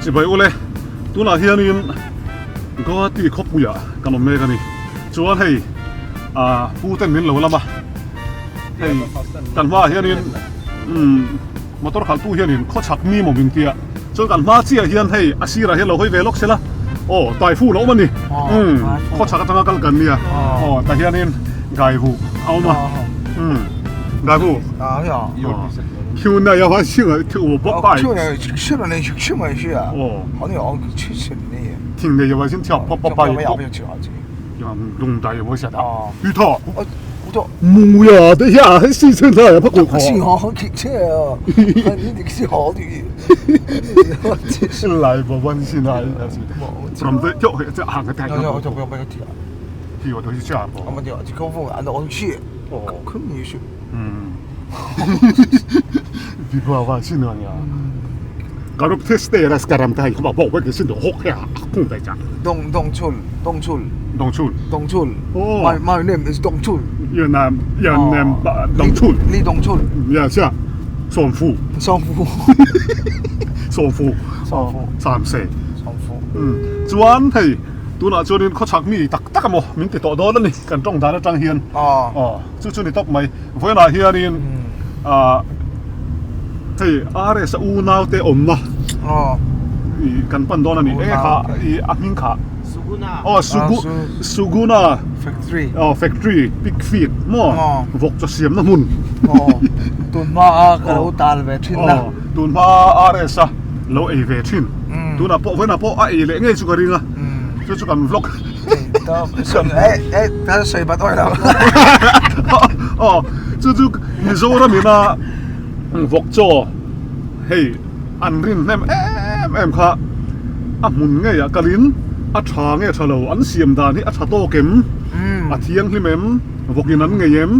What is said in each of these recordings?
Chibai ule, tunah hianin Guwahati khawpuiah kan awm mek a ni. Chuan hei ah pu ten min lo lam a, hei kan hmaah hianin umm motor khalhtu hianin khawchhak mi maw min tia, chuan kan hma chiah hian hei a sirah hian lo hawi ve lawk sela, aw typhoon a awm a ni, umm khawchhak atanga kal kan nia, aw tah hianin gaihu a awm a, umm gaihu. 去那要花钱啊，去我不拜。去那去了那去没去啊？哦，好像要去去的。听的要花钱跳不不拜。要不要去啊？龙大有冇食啊？鱼头。我我冇呀，等下喺四川头又不过。幸好好客气啊！你这个是好的。来不关心啊，从这跳这行个太。要要不要不要跳？跳都是下坡。我们跳，这高峰按照我去。哦，肯定是。嗯。 Dong Dong Chul Dong Chul Dong Chul Dong Chul Oh. My my name is Dong Chul Your name Your name Dong Chul Li Dong Chul Yeah 是丧夫丧夫丧夫丧夫三四丧夫嗯chuan hei tunah chuanin khawchhak mi tak tak emaw min ti tawh dawn a ni kan tawng dan atang hian aw chu chu ni tawp mai vawiinah hianin ah hei RS a unau te awmna ih kan pan dawn a ni e kha ih a hming kha aw sugu suguna factory aw factory pig feed maw vawk chaw siamna hmun aw tun hma a ka lo tal ve thin a tun hma RS a lo ei ve thin tunah pawh vawiinah pawh a ei leh ngei chu ka ring a chu chu kan vlog aw chu chu Mizoram ina vawk chaw hei an rin hnem em em kha a hmun ngei ah kalin a tha nge tha lo an siam dan hi a tha tawk em a thianghlim em vawk in an ngei em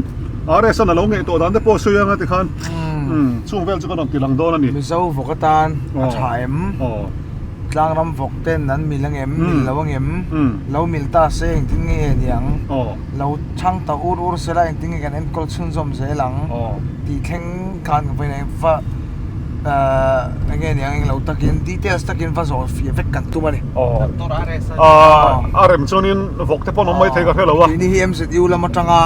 RS an alo ngei tawh dan te pawh sawi anga tikhan chung vel chu ka rawn ti lang dawn a ni. Mizo vawk atan a tha em? Tlangram vawk ten an mil angem, mil lo angem, lo mil ta se engtin nge niang, lo chhang ta ur ur sela engtin nge kan enkawl chhunzawm zel ang tih thleng khan ka vawiin ah va eng nge niang englo takin details takin va zawh fiah vek kan tum a ni. A rem chuanin vawk te pawh an awm maithei ka hre lo a. Keini hi MZU lam atanga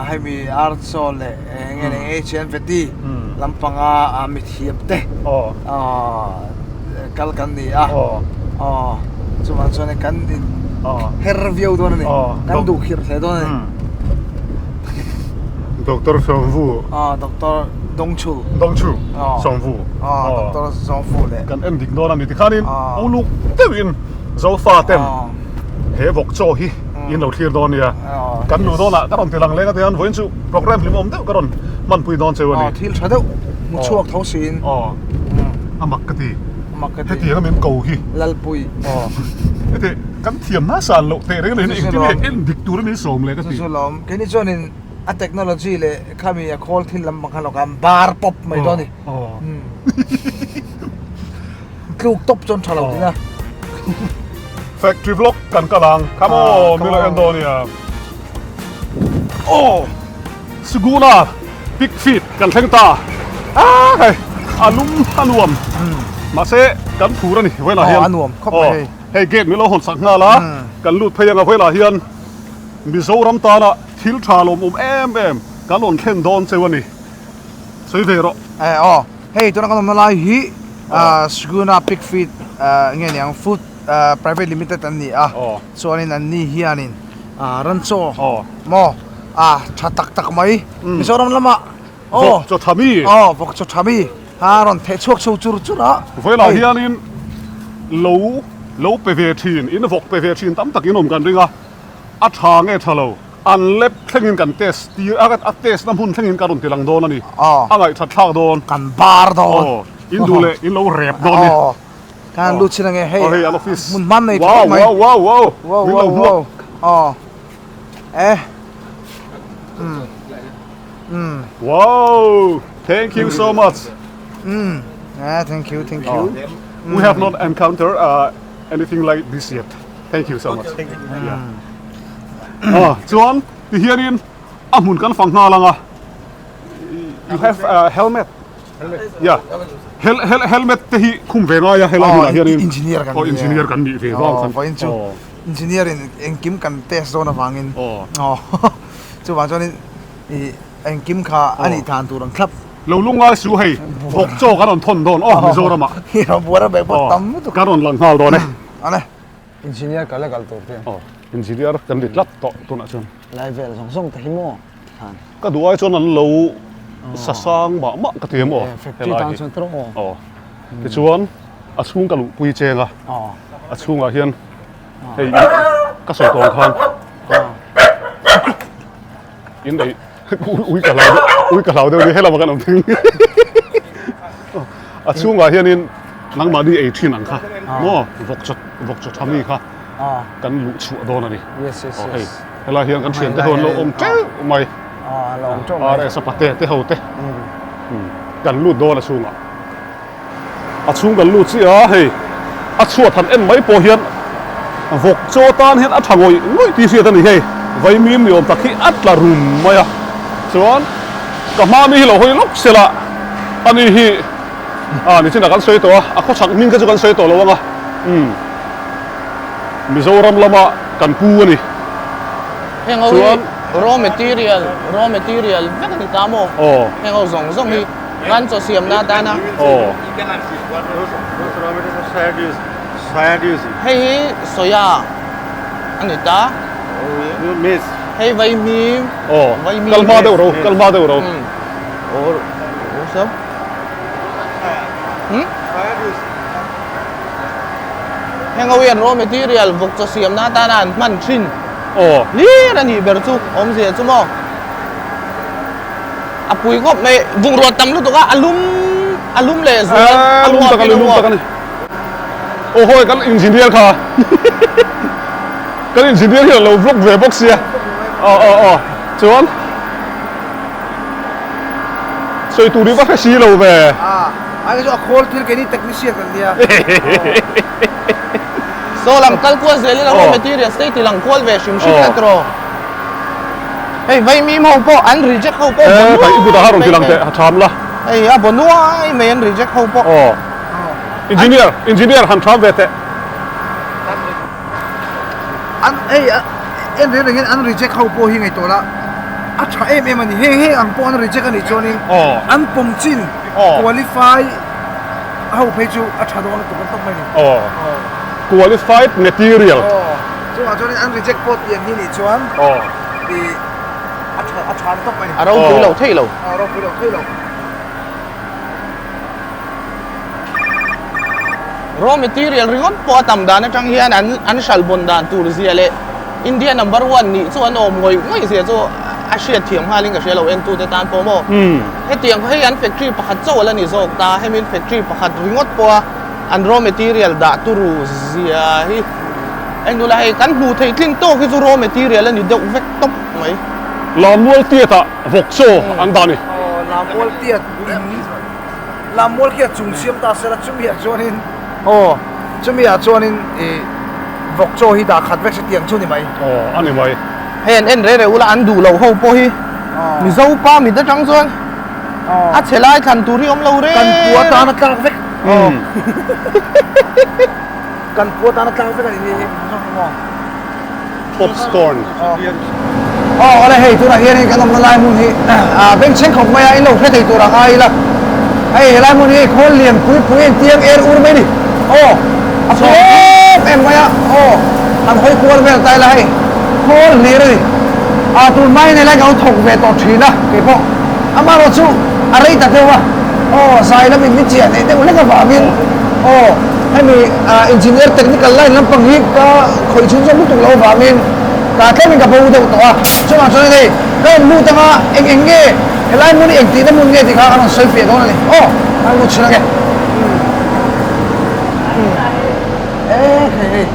hemi Artsaw leh eng nge eng Asian Veti lampanga mithiam te kal kan ni a chuvang chuan kan in her viau dawn a ni kan duh khirh hle dawn a ni Doctor Sawmvu Doctor Dongchu Dongchu Sawmvu Doctor Sawmvu leh kan en dik dawn a ni tikhanin uluk deuhin Zofa ten he vawk chaw hi in lo thlir dawn nia kan nu dawnah ka rawn ti lang leng a tihian vawiin chu program hlim awm deuh ka rawn hmanpui dawn cheu a ni. Thil tha deuh hmu chhuak tho siin. A mak ka ti. A mak ka ti. Hetiang a min ko hi. Lalpui. Heti kan thiam nasa an loh teh reng a ni engtin nge en dik tur a min sawm leh ka ti. Chu chu lawm keini chuanin a technology leh khami a khawl thil lam bang khan lo khan bar pawp mai dawn a ni. Tluk tawp chuan tha lo tin a. Factory vlog kan kal ang. Come on, milo en dawn nia. Oh! Suguna pig feed kan thleng ta. Ah hei, a lum a nuam. Mahse kan phur a ni vawilah hian. A nuam khawp mai hei. Hei gate milo hawn sak nghal a. Kan lut phei anga vawilah hian Mizoram tana thil tha lawmawm em em kan rawn thlen dawn cheu a ni. Sawi ve rawh. Eh aw. Hei tuna kan awmna lai hi Suguna Pig Feed nge niang Food Private Limited an ni a chuanin an ni hianin ranchaw maw tha tak tak mai Mizoram lamah vawk chaw tha mi aw vawk chaw tha mi a rawn theh chhuak chho chur chur a vawilah hianin lo lo pe ve thin in vawk pe ve thin tam tak in awm kan ring a a tha nge tha lo. An lab thlengin kan test tir a, a test na hmun thlengin ka rawn ti lang dawn a ni. A ngaihthat thlak dawn. Kan bar dawn. Aw, in duh leh in lo rep dawn ni. Aw, kan lut chin ange hei. Aw hei an office. Hmun hman nei tha mai. Wow, wow, wow, wow. Min lo hmuak. Aw, eh. Wow, thank you so much. Eh, thank you, thank you. We have not encountered anything like this yet. Thank you so much. Yeah. Ah, chuan ti hianin a hmun kan fang nghal ang a. You have a helmet. Ya hel hel helmet te hi khum ve ngai a helai hunah hianin engineer kan ni a engineer kan nih ve vang khan vawiin chu engineer in engkim kan test dawn avangin aw chuvang chuanin ih engkim kha a nih dan tur ang thlap lo lungngai su hei vawk chaw kan rawn thawn dawn aw Mizoramah buar a bag pawh tam lutuk kan rawn lang nghal dawn e ale engineer ka la kal tur te aw engineer kan ri tlat tawh tunah chuan lai vel zawng zawng te hi maw khan ka duh ai chuan an lo sa sang mah mah ka ti em aw factory tan chuan tawh aw aw tichuan a chhung ka luhpui cheng a a chhungah hian hei ka sawi tawng khan in ei ui ka hlau ui ka hlau deuh ni helama kan awm thing a chhungah hianin nangmahni ei thin ang kha maw vawk chaw vawk chaw tha mi kha kan luh chhuah dawn a ni yes yes yes helai hian kan thiante ho an lo awm teuh mai RS a pate te ho te kan lut dawn a chhungah A chhung kan lut chiah a, hei a chhuat han en mai pawh hian vawk chaw tan hian a tha ngawih ngawih tih hriat a ni hei, vaimim ni awm tak hi a tla rum mai a, chuan ka hma mi hi lo hawi lawk sela ani hi a nichinah kan sawi tawh a, a khawchhak hming kha chu kan sawi tawh lo ang a, umm Mizoram lama kan pu a ni. Heng ho hi raw material raw material vek a ni ta maw? Aw. Heng ho zawng zawng hi. Ngan chaw siamna atana. Aw. Hei hi soya a ni ta. Hei vaimim. Aw. Kal hma deuh ro, kal hma deuh ro. Aw, sir. Hmm? Heng ho hian raw material vawk chaw siamna atana an hman thin. Aw. Hlir a nih ber chu awmzia chu maw? A pui khawp mai, bungrua tam lutuk a, a lum a lum leh zual a lum tak a ni, lum tak a ni. Aw hawi kan engineer kha kan engineer hian a lo vlog ve bawk sia aw aw aw chuan sawi tur hi va hre si lo ve. A ai chu a khawl thil keini technician kan nia. Saw lam kal kual zel ila raw material state i lang kual ve hrim hrim na tiraw. Hei vaimim ho pawh an reject ho pawh Eh, kai i buta ha rawn ti lang teh, ha tham la. Hei a bonuai mai an reject ho pawh. Aw. Engineer, engineer han tham ve teh. An hei en reng rengin an reject ho pawh hi ngaihtuah la a tha em em a ni. Hei hei ang pawh an reject a nih chuanin an pawm chin qualify ho phei chu a tha dawn lutuk an tawp mai ni. Aw. Qualified material. Aw. Chungah chuanin an reject pawh tiang hi nih chuan ih a tha a tha tawp a ni. A ropui lo thei lo. A ropui lo thei lo. Raw material ringawt pawh a tam dan atang hian an an hral bawn dan tur zia leh India number one nih chu an awm ngawih ngawih zia chu a hriat thiam nghalin ka hria lo entute tan pawh maw. Hetiang hei an factory pakhat chauh a la ni zawk ta, hemi factory pakhat ringawt pawha an raw material dah turu zia hi eng nula hei kan hmuh theih tlin tawk hi chu raw material a ni deuh vek tawp mai. Lammual tiatah vawk chaw an dah a ni. Aw Lammual tiat in Lammual khi a chung siam ta sela chumi ah chuanin aw chumi ah chuanin ih vawk chaw hi dah khat vek se tiang chu ni mai. Aw a ni mai. Hei an en reh reh ula an duh loh ho pawh hi Mizo pa mit atang chuan a chhe lai thlan tur hi awm lo reng. Kan pua tan a tlak vek. Kan pua tan a tlak vek a ni hi. Popcorn. Aw awle hei tunah hianin kan awmna lai hmun hi a bengchheng khawp mai a in lo hre thei tur ang a ila hei helai hmun hi khawl lian pui pui in tiang er ur mai a ni aw a pui em em mai a aw han hawi kual vel ta ila hei khawl hlir a ni a tun hmain helai ka lo thawk ve tawh thin a keipawh amaherawh chu a rei ta deuh a aw zai lamin ni chiah neih deuh hlek avangin aw hemi engineer technical line lampang hi ka khawih chhun zawk lutuk loh avangin ka tlemin ka bo deuh tawh a chungah chuan hei ka rawn lut anga eng eng nge helai hmun hi engtihna hmun nge tih kha ka rawn sawi fiah dawn a ni aw ka rawn lut chhin ange e hei hei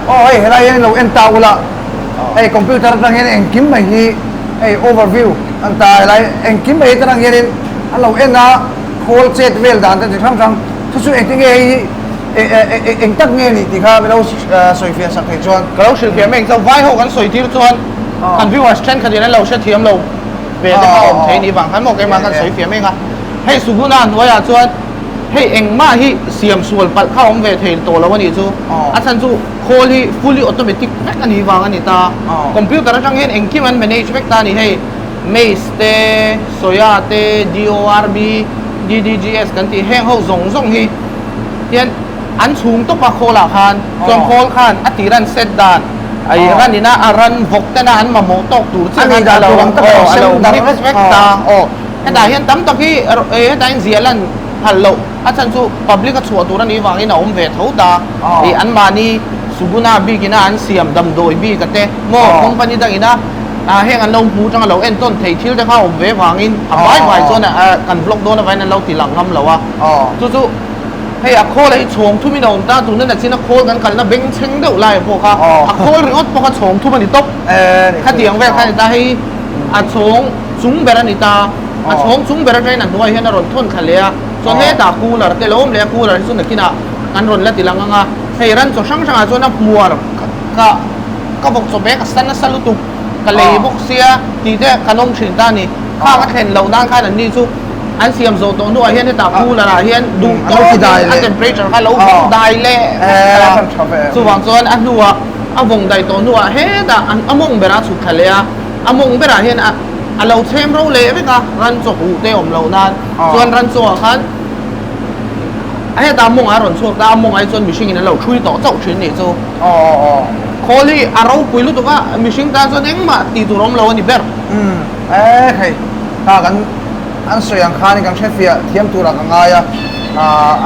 aw hei helai hian lo en ta ula hei computer atang hian engkim mai hi hei overview an ta helai engkim mai atang hianin an lo en a khawl chet vel dan te chi hrang hrang chu chu engtin nge hei hi eng tak nge ni tih kha min lo sawi fiah sak thei chuan ka lo hrilh fiah mek chuan vai ho kan sawi tir chuan kan viewers thenkhat in an lo hrethiam lo ve te kha awm thei ni vang khan maw keimah kan sawi fiah mek a. Hei Suguna hnuaiah chuan hei engmah hi siam sual palh kha a awm ve thei tawh lo a nih chu. A chhan chu khawl hi fully automatic vek a nih vang a ni ta. Computer atang hian engkim an manage vek ta a ni. Hei maize te, soya te, DORB, DDGS kan tih heng ho zawng zawng hi hian an chhung tawp a khawl ah khan chuan khawl khan a tir an set dan ai ran ina a ran vawk tena an mamawh tawk tur chiah khan a lo aw a lo mix vek ta aw hetah hian tam tak hi hetah hian ziah lan phal loh a chhan chu public a chhuah tur a nih vangin a awm ve tho ta ih an mahni Suguna bik ina an siam damdawi bik a te maw company dang ina heng an lo hmu tanga lo entawn thei thil te kha a awm ve vangin a vai vai chuan kan vlog dawn avangin an lo ti lang ngam lo a chu chu Hei a khawl hi chhawng thum in a awm ta, tuna nachin a khawl kan kalna bengchheng deuh lai pawh kha a khawl ringawt pawh kha chhawng thum a ni tawp. Khatiang vel kha a ni ta, hei a chhawng chung ber a ni ta, a chhawng chung ber atangin a hnuai hian a rawn thawn thla leh a, chuan hetah cooler te lo awm leh a, cooler hi chu nakinah kan rawn la ti lang ang a, hei ran chaw hrang hrangah chuan a hmuar ka ka vawk chaw bag a sa nasa lutuk ka lei bawk sia tih te kan awm thin ta a ni, khang a thlen loh nan khan an ni chu. An siam zawh tawh hnuah hian hetah cooler ah hian duh tawkin a temperature kha lo vawng dai leh vek a. Chuvang chuan a hnuah a vawng dai tawh hnuah hetah a mawng berah a chhuk thla leh a, a mawng berah hian a a lo chhem ro leh vek a ran chaw huh te awm loh nan. Chuan ran chaw ah khan hetah a mawngah a rawn chhuak ta a, a mawngah hi chuan mihringin an lo thui tawh chauh thin nih chu. Khawl hi a ropui lutuk a, mihring tan chuan engmah tih tur awm lo a ni ber. Eeh hei ta kan an sawi ang khanin kan hrefiah thiam turah ka ngai a,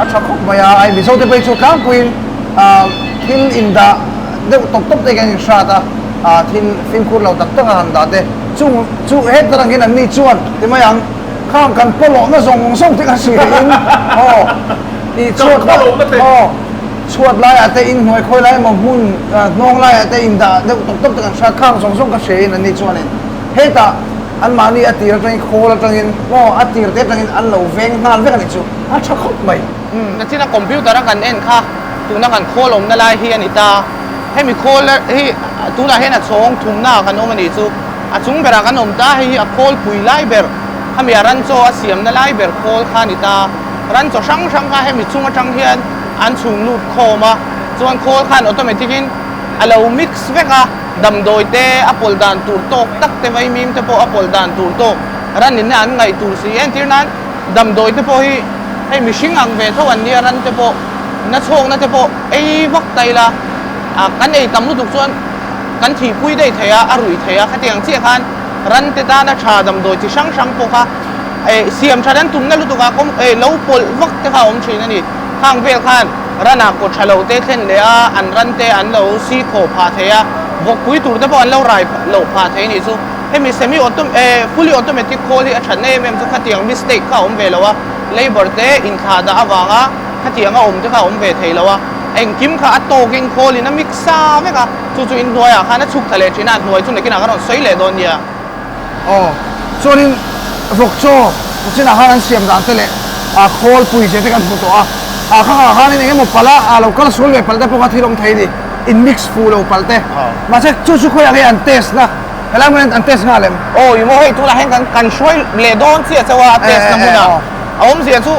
a tha khawp mai a, ai Mizo te pawh hi chu tlangpuiin thil indah deuh tawp tawp te hian kan inhrat a, thil fimkhur lo tak tak a han dah te chung chu hetar ang hian an ni chuan ti mai ang khang kan pawlawhna zawng zawng te kha hriain aw tih chhuat aw chhuat laiah te inhnuai khawi lai emaw hmun hnawng laiah te indah deuh tawp tawp te kan hrat khang zawng zawng ka hriain an ni chuanin hetah Anmahni a tir atangin khawl atangin maw a tir te atangin an lo veng nghal vek a nih chu a tha khawp mai. Nachina computer a kan en kha tuna kan khawl awmna lai hi a ni ta. Hemi khawl hi tunah hian a chhawng thumna ah kan awm a nih chu. A chung berah kan awm ta, hei hi a khawl pui lai ber, khami a ranchaw a siamna lai ber khawl kha a ni ta. Ranchaw hrang hrang kha hemi chung atang hian an chhung lut khawm a, chuan khawl khan automatic in a lo mix vek a. Damdawi te a pawlh dan tur tawk tak te vaimim te pawh a pawlh dan tur tawk ran in an ngaih tur si entir nan damdawi te pawh hi hei mihring ang ve tho an nia ran te pawh na chhawkna te pawh ei vak ta ila ah kan ei tam lutuk chuan kan thihpui daih thei a a ruih thei a khatiang chiah khan ran te tana tha damdawi chi hrang hrang pawh kha eh siam that an tumna lutuk ah kawng eh lo pawlh vak te kha a awm thin a ni khang vel khan Ranah kaw tha lo te thlen leh a, an ran te an lo si khawh phah thei a, vawkpui tur te pawh an lo rai loh phah thei nih chu. Hemi semi auto eh fully automatic khawl hi a thatna em em chu khatiang mistake kha a awm ve lo a, labour te inthlah dah avanga khatiang a awm te kha a awm ve thei lo a, engkim kha a tawkin khawl in a mix sa vek a, chu chu inhnuaiah khan a chhuk thla leh thin a, a hnuai chu nakinah ka rawn sawi leh dawn nia. Aw, chuanin vawk chaw chinah khan an siam dan te leh a khawl pui zia te kan hmu tawh a, a khangah khanin eng emaw palh a, a lo kal sual ve palh te pawh kha thil awm thei a ni, in mix fuh lo palh te. Mahse chu chu khawiah nge an test na, helai hmunah hian an test nghal em? Aw, i maw hei tunah hian kan kan hruai leh dawn chiah chauh a, a test na hmunah a awmzia chu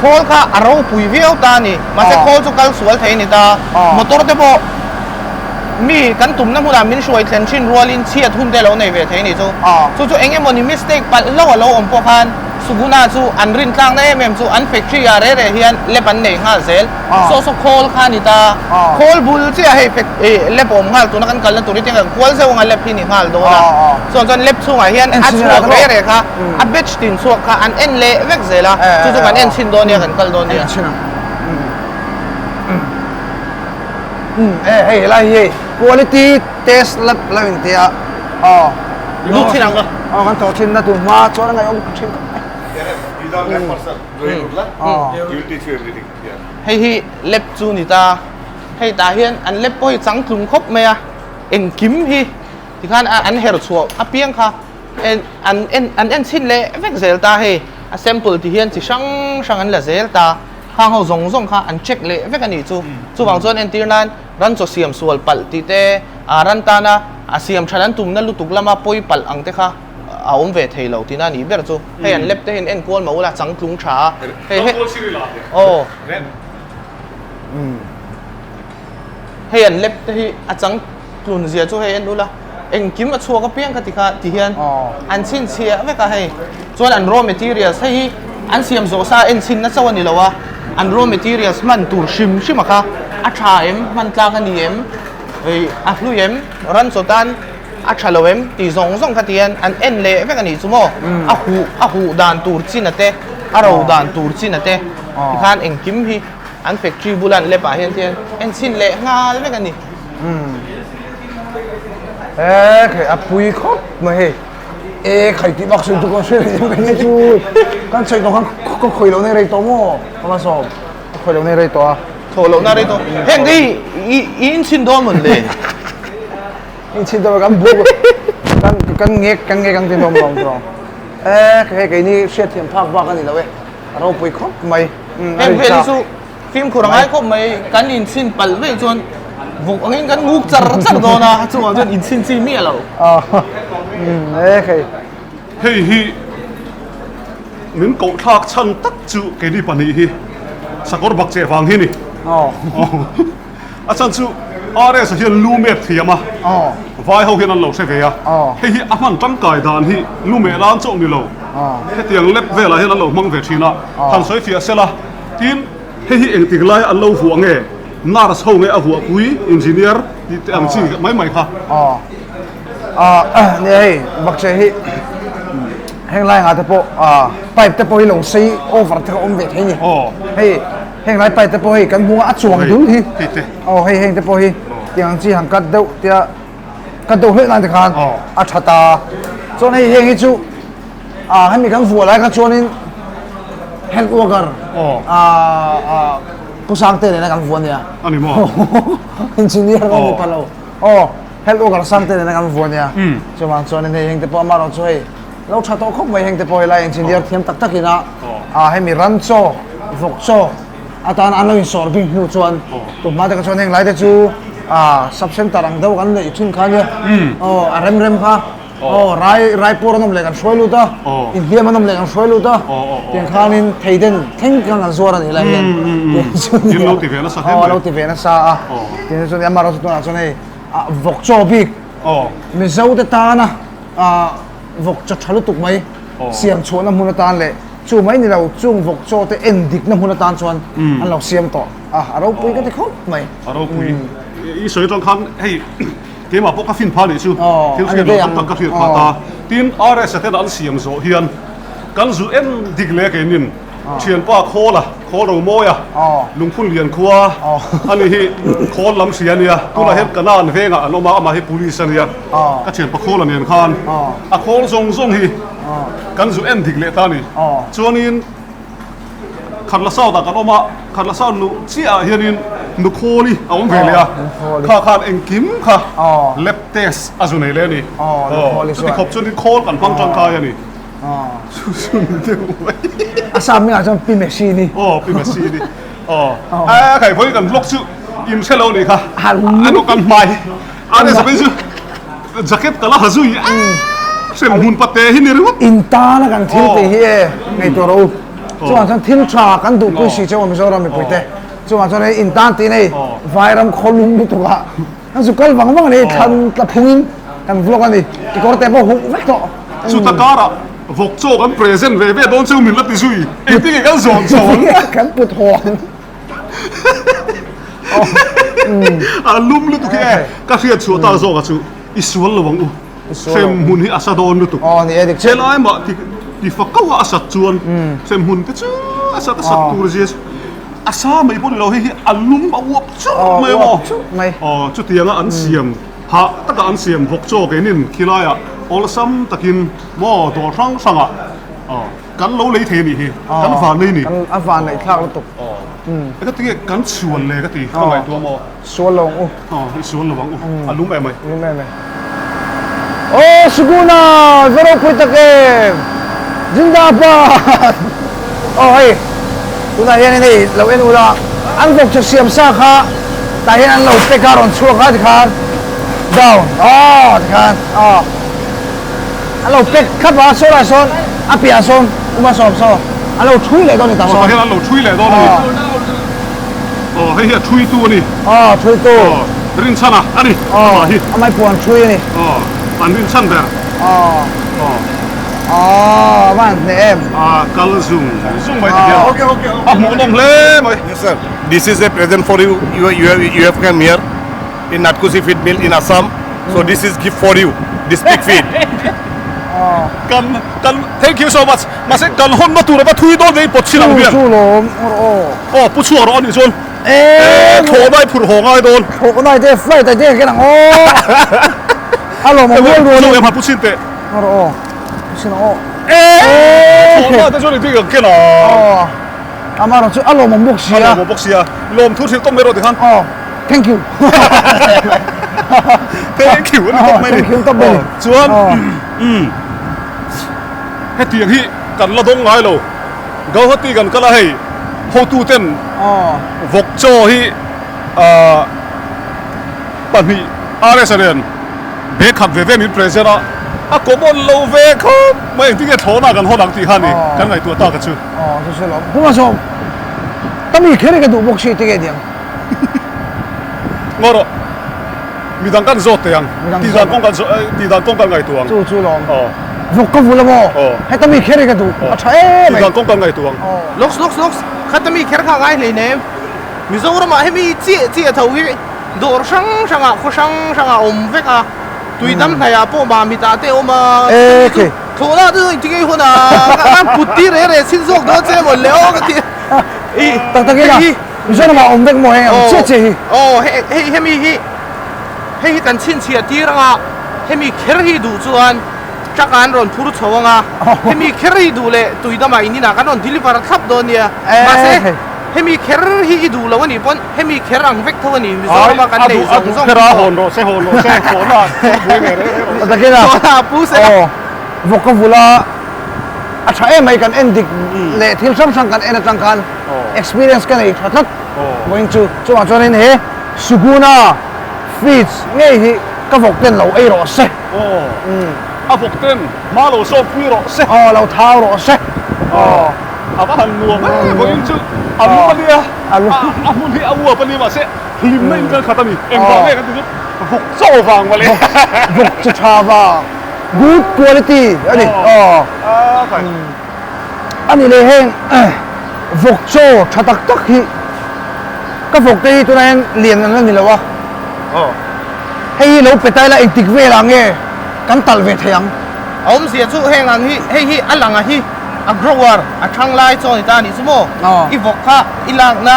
khawl kha a ropui viau ta a ni, mahse khawl chu kal sual thei a ni ta, motor te pawh. Mi kan tumna hmunah min hruai thlen thin rualin chhiat hun te lo nei ve thei a nih chu. Chu chu eng emawni mistake palh hlauh a lo awm pawh khan Suguna chu an rin tlakna em em chu an factory ah reh reh hian lep an nei nghal zel. Saw saw khawl kha a ni ta. Khawl bul chiah hei fac ih lep awm nghal tuna kan kalna tur hi tiang kan kual zeuh anga lep hi ni nghal dawn a. Chuan chuan lep chhungah hian a chhuak reh reh kha a batch tin chhuak kha an en leh vek zel a. Chu chu kan en chhin dawn nia kan kal dawn nia. Umm e hei helai hi hei quality test lab lo in tia aw Lut thin ang ka. Aw kan thawh thin na tur hma chuan a ngaihawm thin khawp mai. Hei hi lab chu ni ta hei tah hian an lab pawh hi changtlung khawp mai a engkim hi tikhan an her chhuah apiang kha en an en an en chhin leh vek zel ta hei a sample ti hian chi hrang hrang an la zel ta. Khang ho zawng zawng kha an check leh vek a nih chu. Chuvang chuan entir nan ran chaw siam sual palh tih te, ran tana a siam that an tumna lutuk lama pawi palh ang te kha a awm ve thei lo tihna a nih ber chu. Hei an lab te hian enkual mah ula changtlung tha a. Hei he aw hei an lab te hi a changtlun zia chu hei en ula engkim a chhuak apiang kha ti kha ti hian an chhinchhiah vek a hei. Chuan an raw materials hei hi an siam zawh sa enchhinna chauh a ni lo a, an raw materials hman tur hrim hrim a kha a tha em, hman tlak a ni em, hei a hlui em, ran chaw tan a tha lo em tih zawng zawng kha ti hian an en leh vek a nih chu maw, a huh a huh dan tur chin a te, a ro dan tur chin a te tikhan engkim hi an factory bula an lab ah hian te hian enchhin leh nghal vek a ni. He khai a pui khawp mai hei. E khai tih bak sawi chu ka hre rei ka nia chu. Kan sawi tawh khan ka khawi loh na rei tawh maw? Ka va sawm. Ka khawi loh na rei tawh a. Thawh loh na rei tawh. Heng te hi i inchhin dawn mawn le? Inchhin dawn kan bu kan kan ngek kan ngek ang ti dawn lawm tawh. E hei keini hriatthiam phak bak a ni lo e. A ropui khawp mai. Heng vel hi chu Fimkhur a ngai khawp mai, kan inchhin palh veih chuan vawk angin kan nguk char char dawn a, chungah chuan inchhin chi miah lo. Hei hi min koh thlak chhan tak chu keini pahnih hi sakawr bak che vang hi ni. A chhan chu RS-a hian lu mep thiam a, vai ho hian an lo hre ve a, hei hi a hman tangkai dan hi lu meh lan chauh ni lo, hetiang lep velah hian an lo hmang ve thin a, han sawi fiah sela. Tin, hei hi engtik lai an lo vuah nge? Nurse ho nge a vuahpui, engineer tih te ang chi mai mai kha. Aw. Aw, nia hei, bakcheh hi heng lai ngah te pawh pipe te pawh hi lo sei over te kha awm ve thei ni. Aw. Hei, heng lai pipe te pawh hei kan hmung a a chuang dul hi. Hei te. Aw, hei heng te pawh hi tiang ang chi han cut deuh tia cut deuh hlek nan te khan a tha ta. Chuan hei heng hi chu Ah hemi kan vuah lai kha chuanin health worker ah Pu Sangte nena kan vuah ania. Ani maw? Engineer kan ni palo. Aw health worker Sangte nena kan vuah ania. Chuvang chuanin hei heng te pawh amarawh chu hei lo tha tawh khawp mai heng te pawh helai engineer thiam tak takin a ah hemi ran chaw vawk chaw atan an lo insawr bik hnu chuan tunhma te kha chuan heng lai te chu ah sub center ang deuh kan neih thin kha ania. Aw a rem rem kha. Aw, rai rai pawr an awm leh kan hruai lut a, inhliam an awm leh kan hruai lut a, tiang khanin thei den thleng khan kan zuar a nih lai hian tiang chu ni a, lo ti ve nasa hle mai, aw lo ti ve nasa a, tiang chu ni amaherawhchu tunah chuan hei vawk chaw bik Mizo te tana vawk chaw tha lutuk mai siam chhuahna hmun atan leh chu mai ni lo chung vawk chaw te en dikna hmun atan chuan an lo siam tawh a, a ropui ka ti khawp mai. A ropui, i sawi atang khan hei. Keimah pawh ka fin phah nih chu thil hriat loh tam tak ka hriat phah ta. Tin, RS-a ten an siam zawh hian kan zu en dik leh keinin thianpa Khawla, Khawl Romawia, Lungphun Lian khua a ni hi Khawl lam hria a nia. Tunah hian Kanan vengah an awm a, amah hi Police a nia. Ka thianpa Khawla nen khan a khawl zawng zawng hi kan zu en dik leh ta a ni. Chuanin. Khatla South ah kan awm a, Khatla South luh chiah ah hianin Nukhawli a awm ve leh a, kha khan engkim kha lab test a zu nei leh a ni. Chuti khawp chuanin khawl kan hmang tangkai a ni. Chu chu ni deuh mai. A sam hmingah chuan Pi Messi ni. Aw Pi Messi ni. Aw a khai vawi kan vlog chu in hre lo ni kha. An kan hmai a ni sawi chu jacket ka la ha zui a. Hrem hmun pate hi ni ringawt. In tana kan thil tih hi e ngaihtuah rawh u. Chuvang chuan thil tha kan duhpui si cheu a Mizoram mipuite. Chuvang chuan hei in tan tih nei Vairam khawlum lutuk ah kan zu kal vang vang a ni thlan tla phungin kan vlog a ni. Kekawr te pawh huh vek tawh. Chuta karah vawk chaw kan present ve ve dawn cheu min la ti zui. Engtin nge kan zawn chho ang? Kan put haw ang. A lum lutuk hi e ka hriat chhuah ta zawk a chu i sual lo ang u. Hrem hmun hi a sa dawn lutuk. Aw ni e dik chiah. Helai mah ti ti fa kau a a sat chuan hrem hmun te chu a sat a sat tur zia chu a sa mai pawh ni lo hei hi a lum a uap churh mai maw. Uap churh mai. Aw chutianga an siam hah taka an siam vawk chaw keinin khilaiah awlsam takin maw dawr hrang hrangah aw kan lo lei thei a nih hi kan van nei ni. Kan a van neih thlak lutuk. Aw ka ti nge kan chhuan le ka ti ka ngaihtuah maw. Sual lo ang u. Aw, i sual lo ang u. A lum em mai. Lum em mai. Aw, Suguna, va ropui tak em! Zindabad! Aw hei, tunah hianin hei lo en ula, an vawk chaw siam sa kha tah hian an lo pack a, rawn chhuak a tikhan down, aw tikhan, aw. A lo pack thlap a, saw lai sawn a piah sawn uma sawm saw a lo thui leh dawn a ni tah sawn. Aw tah hian an lo thui leh dawn a ni. Aw hei hi a thui tu a ni. Aw thui tu. Aw rinchhan a a ni amah hi. Aw amah hi puan thui a ni. Aw an rinchhan ber. Aw. Aw. Aw a va han hneh em. A kal zung zung mai ti hian. Okay okay A hmuhnawm hle mai. Yes sir. This is a present for you. You you have you have come here in Natkusi feed mill in Assam. So this is gift for you. This pig feed. Kan kan thank you so much. Mahse kan hawnna tur a va thui dawn ve i pawt chhin ang hian. Chu lawm aw. Aw pu chhuak rawh anih chuan. Eee thlawh nai phurh haw ngai dawn. Thlawh nai te flight ai te ken ang aw. A lawm awm rual rual in. Chu em ha pu chhin teh. Aw aw. Pu chhin ang aw. Eee thlawh nai te chuan engtin kan ken ang. Aw. Amaherawh chu a lawmawm bawk sia. A lawmawm bawk sia. Lawmthu hrilh tawp mai rawh tikhan. Aw. Thank you. Thank you ani tawp mai ni. Thank you tawp mai ni. Chuan umm hetiang hi kan la dawng ngai lo. Gauhati kan kal a hei hotu ten vawk chaw hi ah pahnih RS a nen bag khat ve ve min present a, a common lo ve khawp mai engtin nge thlawhna kan hawn ang tih kha ni kan ngaihtuah tak a chu. Aw chu chu lo. Puma sawm ka mi kher hi ka duh bawk si tige diang. Ngaw rawh. Midang kan zawt teh ang. Tihdan kawng kan tihdan kawng kan ngaihtuah ang. Chu chu lawm. Vawk ka vul a maw? Heta mi kher hi ka duh. A tha em mai. Tihdan kawng kan ngaihtuah ang. Lawks lawks lawks. Khata mi kher kha a ngai hleinem. Mizoramah hemi chiah chiah tho hi dawr hrang hrangah khaw hrang hrangah a awm vek a. Tuidam hnaihah pawh Mamit ah te a awm a. Thlawhna chu engtin nge i hawn a? Ka put tir reh reh chin zawk dawn che maw le aw ka ti a. Tak tak ila. Mizoramah awm vek maw heng ang chiah chiah hi? Aw hei hemi hi hei hi kan chhinchhiah tir anga hemi kher hi duh chuan truck ah an rawn phur chho anga hemi kher hi duh leh tuidamah in inah kan rawn deliver thlap dawn nia mahse hemi kher hi i duh lo a nih pawn hemi kher ang vek tho a ni Mizorama kan nei zawng zawng kher a hawn rawh se hawn rawh se thlawhna ah buai ve reng reng rawh se thlawhna ah pu se aw vawk ka vula a tha em mai kan en dik leh thil hrang hrang kan en atang khan experience ka nei tha tlat vawiin chu chuvang chuanin he Suguna feeds ngei hi ka vawk ten lo ei rawh se a vawk ten hma lo sawk pui rawh se aw lo thau rawh se aw a va han nuam em vawiin chu a lum a nia a hmun hi a uap a nia mahse hlimna in kan khat a ni engvang nge kan ti chu vawk chaw vang mawle vawk chu tha vang good quality a ni aw A ni leh heng vawk chaw tha tak tak hi ka vawk te hi tunah hian lian an la ni lo a, hei hi lo pe ta ila engtik velah nge kan talh ve thei ang? A awmzia chu heng ang hi hei hi a lang a hi a grower a thang lai chaw ni ta a nih chu maw? I vawk kha i lakna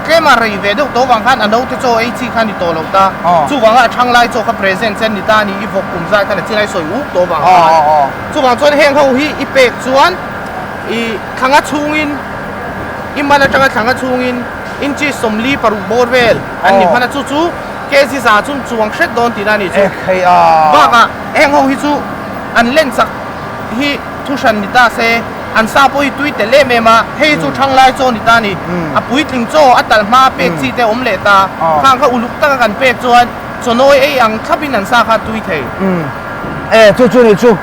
tlema rei ve deuh tawh vang khan a naute chaw ei chi kha a ni tawh lo ta, chuvanga a thang lai chaw kha present che a ni ta a ni i vawk kum zai khan a chin a i sawi uk tawh vang khan. Chuvang chuan heng ho hi i pek chuan i thlanga chhungin i man atanga thlanga chhungin inches 46 bawr vel an ni hman a, chu chu kg za chu chuang hret dawn tihna a nih chu. Bakah heng ho hi chu an len chak hi thu hran ni ta se, an sa pawh hi tui tel em em a, hei hi chu thanglai chaw ni ta a ni. A puitling chaw a talh hma pek chi te awm leh ta, khang kha uluk taka kan pek chuan chawnawi ei ang thlapin an sa kha a tui thei. E chu chu ni chu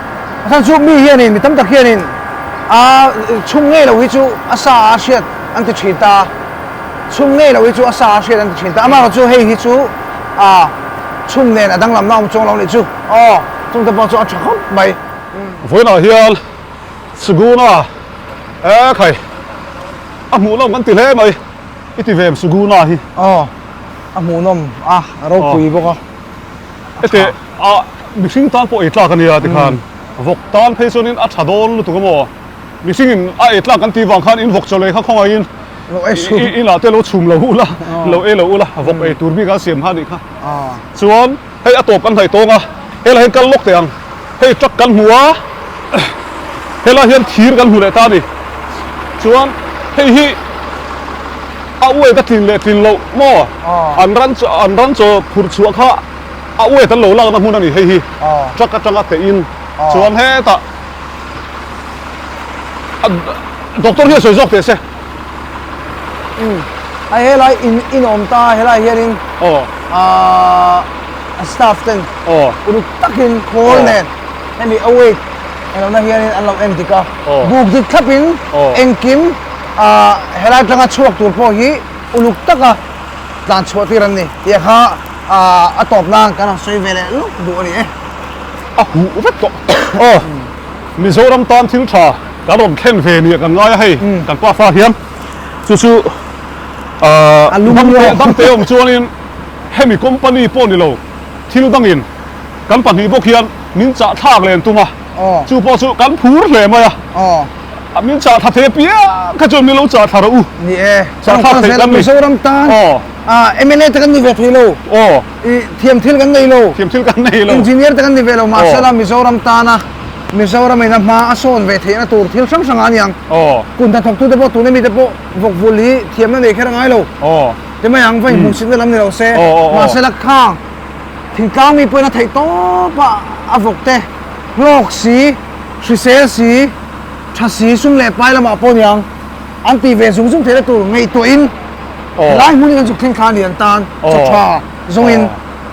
a chhan chu mi hianin mi tam tak hianin a chhung ngei lo hi chu a sa a hriat an ti thin ta chhung ngei lo hi chu a sa a hriat an ti thin ta amaherawh chu hei hi chu a chhung nen a danglamna awm chuang lo nih chu aw chung te pawh chu a tha khawp mai. Vawiinah hian Suguna e khai a hmuhnawm kan ti hle mai i ti ve em Suguna hi? Aw a hmuhnawm a a ropui bawk a. Heti a mihring tan pawh ei tlak a nia tikhan vawk tan phei chuanin a tha dawn lutuk a maw? Mihringin a ei tlak kan tih vang khan in vawk chaw lei kha khawngaihin inah te lo chhum lo ula, lo ei lo ula, vawk ei tur bik a siam kha a nih kha. Chuan hei a tawp kan hnaih tawng a, helai hian kal lawk teh ang, hei truck kan hmu a, helai hian thir kan hmu leh ta a ni. Chuan hei hi a uai ka tlin leh tlin loh maw? An ran an ran chaw phurh chhuah kha a uai kan lo lakna hmun a ni hei hi truck atanga teh in chuan hetah doctor hian sawi zawk teh se. Umm a helai in in awm ta helai hianin aah staff ten uluk takin khawl nen. Hemi a weight englo na hianin an lo en dik a, buk dik thlapin engkim helai atanga chhuak tur pawh hi uluk taka tlan chhuah tir an ni tih kha a tawp nan kan han sawi ve leh lawk duh a ni e. A huh vek tawh. Aw Mizoram tan thil tha kan rawn thlen ve nia kan ngai a hei kan pa fa hian chu chu dam te awm chuanin hemi company pawh ni lo thil dangin kan pahnih bawk hian min chah thlak len tum a, chu pawh chu kan phur hle mai a, min chah thla thei apiang kha chuan min lo chah thla rawh u. Ni e, chah thlak thei kan ni. Mizoram tan MLA te kan ni ve thei lo, thiam thil kan nei lo, thiam thil kan nei lo, engineer te kan ni ve lo, mahsela Mizoram tana Mizoram in a hma a sawn ve theihna tur thil hrang hrang a niang. Kun hnathawktu te pawh tuna mi te pawh vawkvul hi thiamna nei kher a ngai lo. Ti mai ang, va inhmuhsitna lam ni lo se, mahsela khang Thingtlang mi pawhin a theih tawp a, a vawk te hlawk si, hrisel si, tha si, sum leh pai lamah pawh niang an tih ve zung zung theihna tur ngaihtuahin helai hmun hi kan zuk thleng thla a ni an tan chaw tha zawngin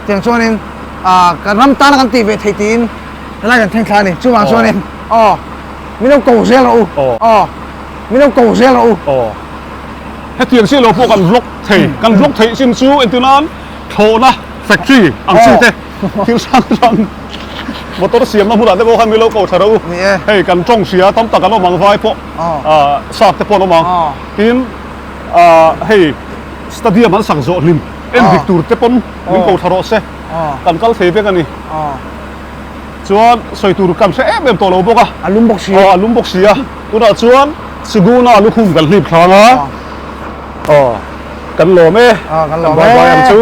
tiang chuanin kan ram tana kan tih ve theih tiin helai kan thleng thla a ni. Chuvang chuanin aw min lo ko zel rawh u aw min lo ko zel rawh u. Hetiang si lo pawh kan vlog thei, kan vlog theih chin chu entirnan thlawhna factory ang chi te thil hrang hrang motor siamna hmunah te pawh khan min lo ko thla rawh u. Hei kan tawng hria tam tak an awm ang vai pawh sap te pawh an awm ang. Tin hei stadium an sak zawh hlim en dik tur te pawn min ko thla rawh se kan kal thei vek a ni. Chuan sawi tur kan hre em em tawh lo bawk a. A lum bawk si. A lum bawk si a. Tunah chuan Suguna lukhum kan hlip thlang a. Aw kan lawm e. Kan lawm e. Kan bai bai ang chu.